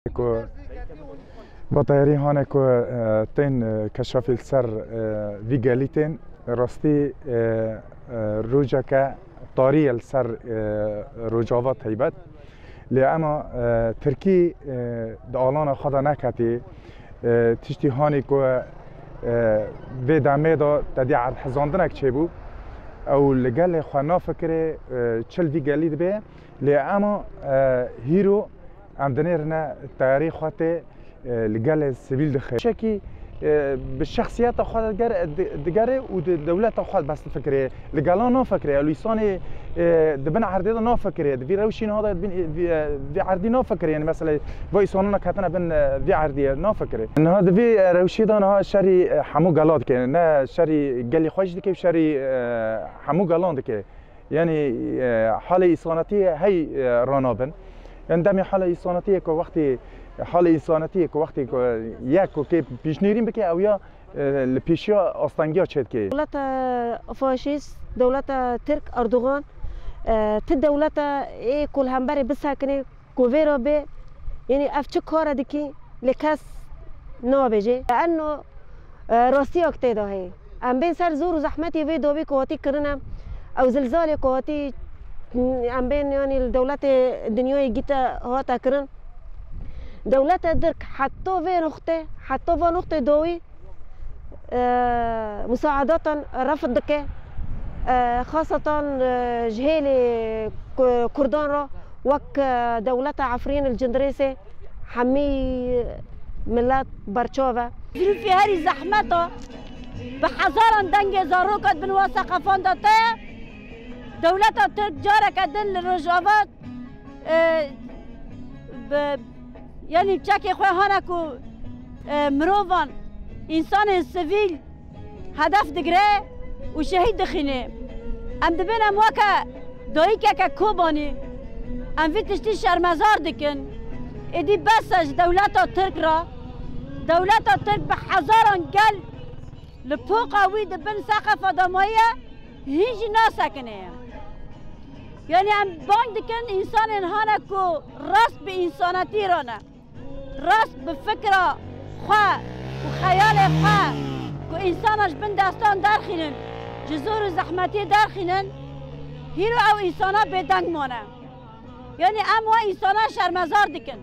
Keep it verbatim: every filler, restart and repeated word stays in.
Ku vatayerî hane ku, e, tên, e, keşafî li ser, e, vî gelî tên, rastî, e, e, rojeke tarî ye li ser, e, Rojava taybet. Lê ema, e, Tirkî, e, di alana xwe de neketî, e, tiştî hanî ku, e, vê demê de tedî erdhizandinek çêbû. Ew li gelê xwe nafikirê, e, çi li vî gelî dibe. Lê ema, e, hîro em dinêrine teyarî xwe tê, e, li gelê sivîl dixe. Şekî, e, bi şexsiyeta xwe diger-, di-, digere û di dewleta xwe bes difikirê. Li gela nafikirê. Ew însanê, e, di bin erdê de nafikirê. Di vî rewşî niha de di bin, e, vî, e, vî erdî nafikirê. Yanî mesela va însanana ketine bin, e, vî erdiyê nafikirê. Niha di vî, e, rewşî de niha şerî, e, hemû gela dike. Ne şerî gelî xwe jî dike, şerî, e, hemû gelan dike. Yanî, e, halê însanetiyê hey, e, ranabin. Yanî demê halê însanetiyê ku wextê, halê însanetiyê ku wextê ku yek ku kê pêşnêrîn bike, ew ya, e, li pêşiya astengiya çêdikê. Dewleta faşîst, dewleta Tirk, Erdogan, e, ti dewleta ê ku li hemberê bisekinê, ku vê re bê, yanî ev çi kare dikî, lê kes nabêje. Eno, e, rastiyak tê de heye. Em bên ser zor û zehmetê vê dawî ku hatî kirine, ew zilzalê ku hatî, em bên, yanî li dewletê dinyayê gîte hate kirin. Dewleta Tirk heta vê nuqtê, heta va nuqtê dawî, e, musaadatan refd dike. E, xasatan, e, ji hêlê Ku-, Kurdan re wek, e, dewleta Efrîn li Cindirêsê hemî milet berçav e. Zirûfê herî zehmet e. Bi hezaran dengê zaroka di bin wan seqefan de tê. Dewleta Tirk careke din li Rojava, e, bi, yanî çekê xwe hane ku, e, mirovan, însanên sivîl hedef digire û şehîd dixîne. Em dibên em weke dayikeke Kobanî, em vî tiştî şermezar dikin. Êdî bes e ji dewleta Tirk re. Dewleta Tirk bi hezaran gel li poqa wî di bin seqefa de maye, hîn jî nasekine. Yanî em bang dikin însanên hane ku rast bi însanetî re ne. Rast bi fikra xwe û xeyalê xwe ku însana ji bin destan derxînin, ji zor û zehmetiyê derxînin, hîro ew însana bêdeng mane. Yanî em we însana şermezar dikin.